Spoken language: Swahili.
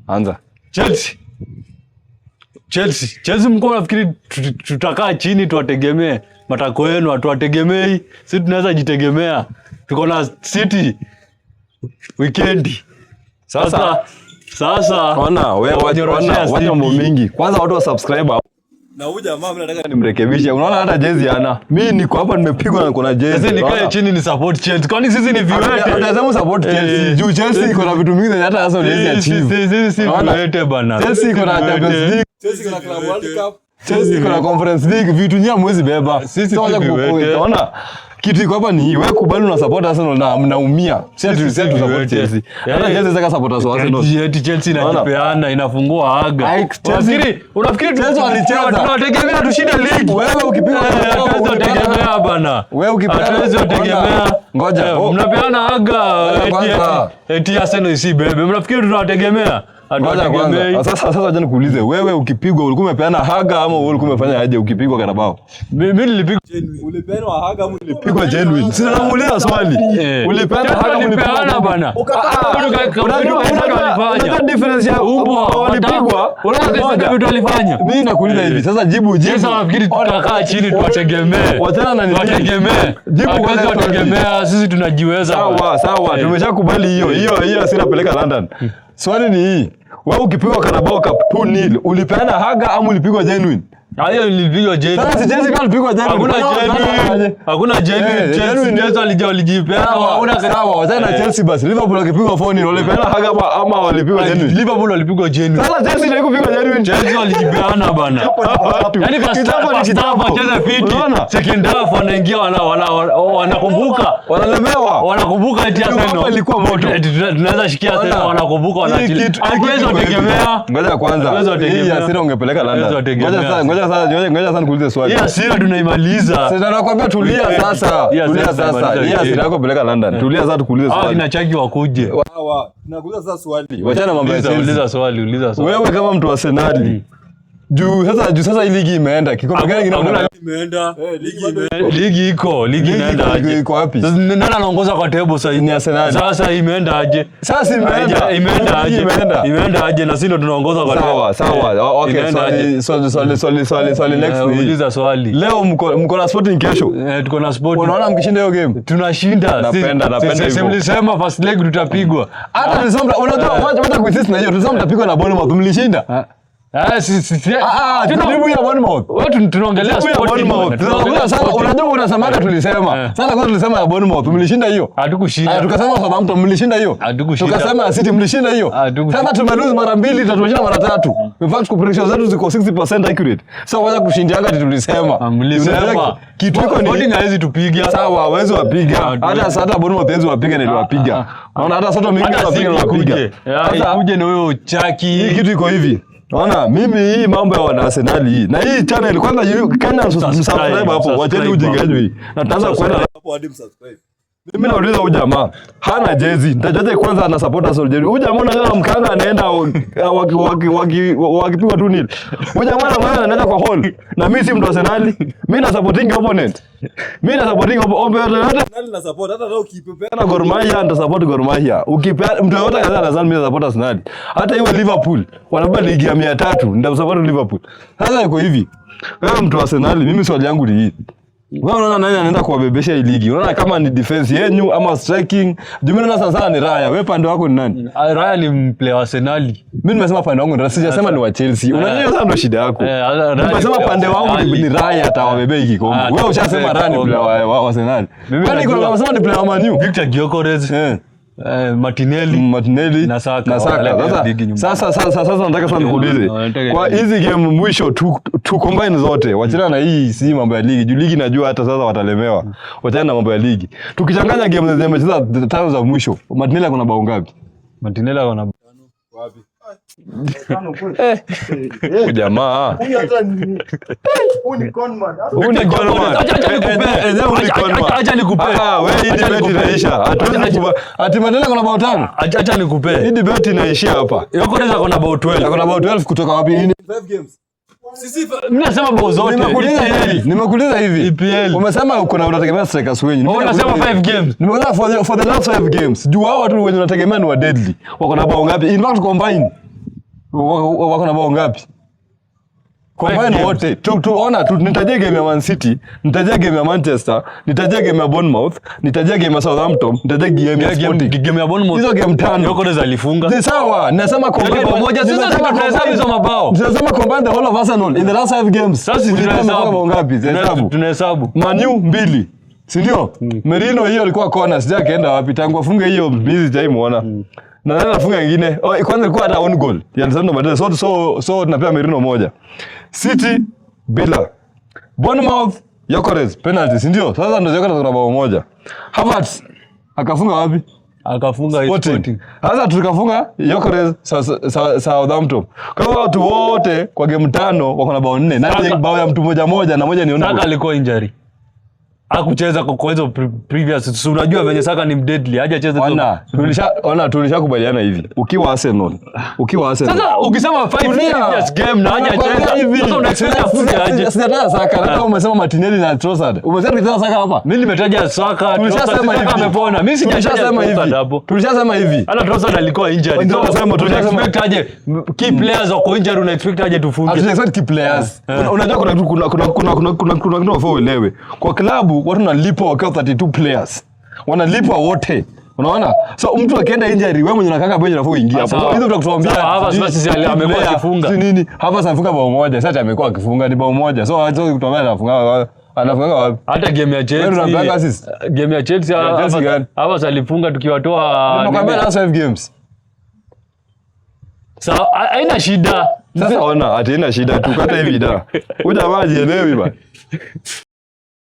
Anza. Chelsea. Chelsea. Chelsea mko nafikiri tutakaa chini tuwategemee. Matako yenu hatuwategemei. Sisi tunaweza jitegemea. Tuko na City weekend. Sasa Sasa ona wewe, wanyoroshea ona, wacha mambo City. Mingi. Kwanza watu wa subscribe hapo. Na huyu jamaa mimi nataka nimrekebishe. Unaona hata jezi ana. Mimi niko hapa nimepigwa na niko na jezi. Sasa nikae Unaona? Chini ni support Chelsea. Kwani sisi ni viwete? Utasema support Chelsea. Juu Chelsea iko na vitu mingi zenye hata sasa huwezi achieve. Sisi si Unaona? Viwete bana. Chelsea iko na Sisi Champions viwete. League. Chelsea iko na Club World Cup. Chelsea iko na Conference League, vitu nyinyi hamwezi beba. Sisi So wacha si viwete. Unaona? Kitu iko hapa ni hii, wewe kubali una support Arsenal na mnaumia. Si ati support Viwete. Chelsea. Hata Yaani- Chelsea saka supporters wa Arsenal. Eti Chelsea Unaona? inajipeana, inafungua aga. Like, Chelsea- Unafikiri Chelsea walicheza. tunawategemea tushinde ligi? Wewe ukipiga Eh, hatuwezi wategemea bana. Wewe ukipeana- Hatuwezi wategemea. Ngoja. Eh, Oh. mnapeana aga eti Kwanza. eti Arsenal isibebe. Mnafikiri tunawategemea? Ngoja Hatuwategemei. kwanza. Sasa acha nikuulize, wewe ukipigwa ulikuwa umepeana haga ama wewe ulikuwa umefanya aje ukipigwa Carabao? Mimi nilipigwa. Ulipeanwa haga ama Pigwa genuine. Sasa namuuliza swali. Eh. Ulipeana Chelsea haga ama walipeana ulipigwa? bana. Ah, unajua Walifanya. difference ya Umbwa, walipigwa. unaona Ngoja. vitu walifanya. Mimi nakuuliza hivi. Sasa jibu jibu. Sasa nafikiri tutakaa chini tuwategemee. Wachana na nini? Tuwategemee. Jibu Hatuwezi kwanza. wategemea, sisi tunajiweza. Sawa, sawa. Eh. Tumeshakubali hiyo. Hiyo sina peleka London. Swali ni hii. Wewe ukipigwa Carabao Cup 2-0, ulipeana haga ama ulipigwa genuine? Ah, hiyo nilipigwa genuine. Sasa si Chelsea pia alipigwa genuine. Hakuna genuine. Hakuna genuine. Eh, Chelsea genuine. Chelsea walijipeana. Sawa, Hakuna sawa, wachana na Eh. Chelsea basi. Liverpool wakipigwa 4-0, walipeana haga ama walipigwa genuine? Liverpool walipigwa genuine. Sasa Chelsea ndio kupigwa genuine. Chelsea walijipeana bana. Watu. Yaani first Kichapo ni half kichapo. wacheze fiti. Unaona? Second half wanaingia wanakumbuka. Wanalemewa. Wanakumbuka eti Hapa Arsenal. ilikuwa moto. Eti tunaweza shikia Arsenal, wanakumbuka Hii wanaachilia. Hatuwezi hii kitu wategemea. Ngoja kwanza. Hatuwezi wategemea. Hii hasira ungepeleka Hatuwezi London. wategemea. Ngoja sasa nikuulize swali. Hii hasira tunaimaliza. Sasa nakwambia tulia sasa. Hii hasira Tulia sasa. tunaimaliza Hii weekend. hasira yako peleka London. Tulia sasa tukuulize Hawa swali. kina Chaki wakuje. Sawa. Tunakuuliza sasa swali. Wachana mambo ya Uliza, Chelsea. uliza swali, uliza swali. Wewe kama mtu wa Arsenal. Juu sasa hii ligi imeenda. Kikombe gani kingine Hakuna- Imeenda. Ligi iko, ligi Ligi inaenda aje? iko wapi? Sasa nani anaongoza kwa table sasa? Ni Arsenal. Sasa imeenda aje? Sasa imeenda. Imeenda Ligi aje? imeenda. Imeenda aje na sisi ndo tunaongoza kwa Sawa, table. sawa. Okay, Inaenda aje? swali swali swali swali swali next Eh, ni hii. uliza swali. Leo mko na Sporting kesho. Eh, tuko na Sporting. Unaona mkishinda hiyo game? Tunashinda. Napenda hivyo. Mlisema first leg tutapigwa. Hata tulisema unajua wacha kuinsist na hiyo. Tulisema mtapigwa na Bournemouth, mlishinda. Ah, si si si. Ah, ah, jibu ya Bournemouth. Wewe tunaongelea Jibu ya Sporting. Bournemouth. Bwana. Tunaongelea Tunaongelea sasa, Sporting. unajua unasemaga tulisema. Eh. Sasa kwanza tulisema ya Bournemouth, mlishinda hiyo. Hatukushinda. Aya, tukasema Southampton mlishinda hiyo. Hatukushinda. Tukasema City mlishinda hiyo. Hatukushinda. Sasa tumelose mara mbili na tumeshinda mara tatu. In fact predictions zetu ziko 60% accurate. Sasa wacha kushindianga ati tulisema. Ah, mlisema. Unaelewa? Kitu iko ni Sporting hawezi tupiga. Sawa, hawezi wapiga. Ah, Hata hata Bournemouth hawezi wapiga na iliwapiga. Unaona hata Southampton mingi Hata wapiga City na wapiga. ikuje. Ya, Sasa ikuje na huyo Chaki. hii kitu iko hivi. Unaona mimi hii mambo ya wana Arsenal hii. Na hii channel kwanza Kenya subscribe hapo. Wacheni ujinga wenu hii. Na tutaanza kwenda Hapo hadi msubscribe. Mimi nauliza huyu jamaa hana jezi. Nitajaje kwanza ana support Arsenal jezi. Huyu jamaa unaona mkanga anaenda wakipigwa 2-0. Huyu jamaa anaenda anaenda kwa hall. Na mimi si mtu wa Arsenal. Mimi na supporting opponent. Mimi na supporting opponent. Nani na support hata leo ukipepeana Na Gor Mahia nita support Gor Mahia. Ukipea mtu yote kaza nadhani mimi na support Arsenal. Hata iwe Liverpool wanabeba ligi ya 300 nita support Liverpool. Sasa iko hivi. Wewe mtu wa Arsenal, mimi swali yangu ni hii. Wewe unaona nani anaenda kuwabebesha hii ligi? Unaona kama ni defense yenyu ama striking? Juu mimi naona sana sana ni Raya. Wewe pande wako ni nani? Ah, Raya ni player wa Arsenal. Mimi nimesema pande wangu ni Raya, sijasema ni wa Chelsea. Unajua sasa ndo shida yako. Eh, Raya ni Nimesema player wa pande wangu Arsenal. ni Raya atawabebea hii kikombe. Ah, Wewe ushasema Raya ni player wa Arsenal. Mimi Kwani kuna najua. unasema ni player wa Man U? Victor Gyökeres, Eh. Martinelli. Martinelli Na Saka. na Saka. Wanaleta Sasa ligi nyumbani. sasa nataka sana nikuulize Wanataka kwa ligi. hizi game mwisho tu combine zote, wachana na hii si mambo ya ligi juu ligi najua hata sasa watalemewa. Wachana na mambo ya ligi, tukichanganya game zenye zimecheza tano za mwisho, Martinelli kuna bao ngapi? Martinelli ana Wapi? Huyu jamaa Huyu hata ni huyu ni conman. Huyu ni conman. Acha nikupe. Eh, huyu ni conman. Acha nikupe. Ah, wewe hii Acha debate nikupe. inaisha. Hatuwezi ati Martinelli kuna bao tano. Acha nikupe. Hii debate inaishia hapa. Gyökeres ako na bao 12. Kuna bao 12 kutoka wapi? Five games. Sisi Mimi nasema bao zote. Nimekuuliza hivi, nimekuuliza hivi. EPL. Umesema uko na unategemea strikers wengi. Oh, unasema 5 games. Nimekuuliza for the last 5 games. Juu hao watu wenye unategemea ni wa deadly. Wako na bao ngapi? In fact combine. Wako na bao ngapi? Combine games. wote. Tu ona tu nitajie game ya Man City, nitajie game ya Manchester, nitajie game ya Bournemouth, nitajie game ya Southampton, nitajie game ya Sporting. Game ya Bournemouth. Hizo game tano. Gyökeres alifunga. Ni sawa, nasema combine bao moja. Sasa Nimesema tunahesabu hizo mabao. Tunasema combine the whole of Arsenal in the last 5 games. Sasa Ulikuwa tunahesabu. umefunga bao ngapi? Tunahesabu. Tunahesabu. Manu mbili. Si ndio? Merino hiyo alikuwa kona, sijui akaenda wapi tangu afunge hiyo mimi sijaimuona. Na nani afunga nyingine? Oh, kwanza ilikuwa hata own goal. Ya Lisandro Martinez. So tunapea Merino moja. City bila. Bournemouth Gyökeres penalty, si ndio? Sasa ndio Gyökeres kuna bao moja. Havertz akafunga wapi? Akafunga Sporting. Sporting. Sasa tukafunga Gyökeres Southampton. Kwa hivyo watu wote kwa game tano wako na bao nne. Na Saka. bao ya mtu moja moja na moja ni own Saka goal. alikuwa injury. Hakucheza kwa hizo previous. Si unajua venye Saka ni mdeadly, hajacheza hizo. Ona tulishakubaliana hivi. Ukiwa Arsenal, ukiwa Arsenal. Sasa ukisema five Tulia. previous game na hajacheza, Hivi. sasa una expect afunge aje? Sijataja Saka, hata umesema Martinelli na Trossard. Umesema tukitaja Saka hapa. Mimi nimetaja Saka, Trossard, Tulishasema Saka hivi. amepona. Mimi sijataja Tulishasema Trossard hivi. hapo. Tulishasema hivi. Hata Trossard alikuwa injured. Ndio So, nasema, una tulishasema. expect aje key players wako injured, una expect aje tufunge? Hatu expect key players. Unajua kuna kitu unafaa uelewe. Kwa klabu watu wanalipwa wakiwa 32 players. Wanalipwa wote. Unaona? So mtu akienda injury wewe mwenye unakaa bench unafaa uingie hapo. Sawa. Hizo tutakutuambia. Sawa, Havertz basi si amekuwa Player, akifunga. Si nini? Havertz amefunga bao moja. Sasa amekuwa akifunga ni bao moja. So hata kutuambia anafunga anafunga wapi? Hata game ya Wewe unapeanga Chelsea, assist? game ya Chelsea Ya Chelsea gani? Havertz alifunga tukiwatoa Nimekwambia last 5 games. Sawa, haina shida. Sasa ona, ati ina shida tu kata hivi da. Huyu jamaa hajielewi bana.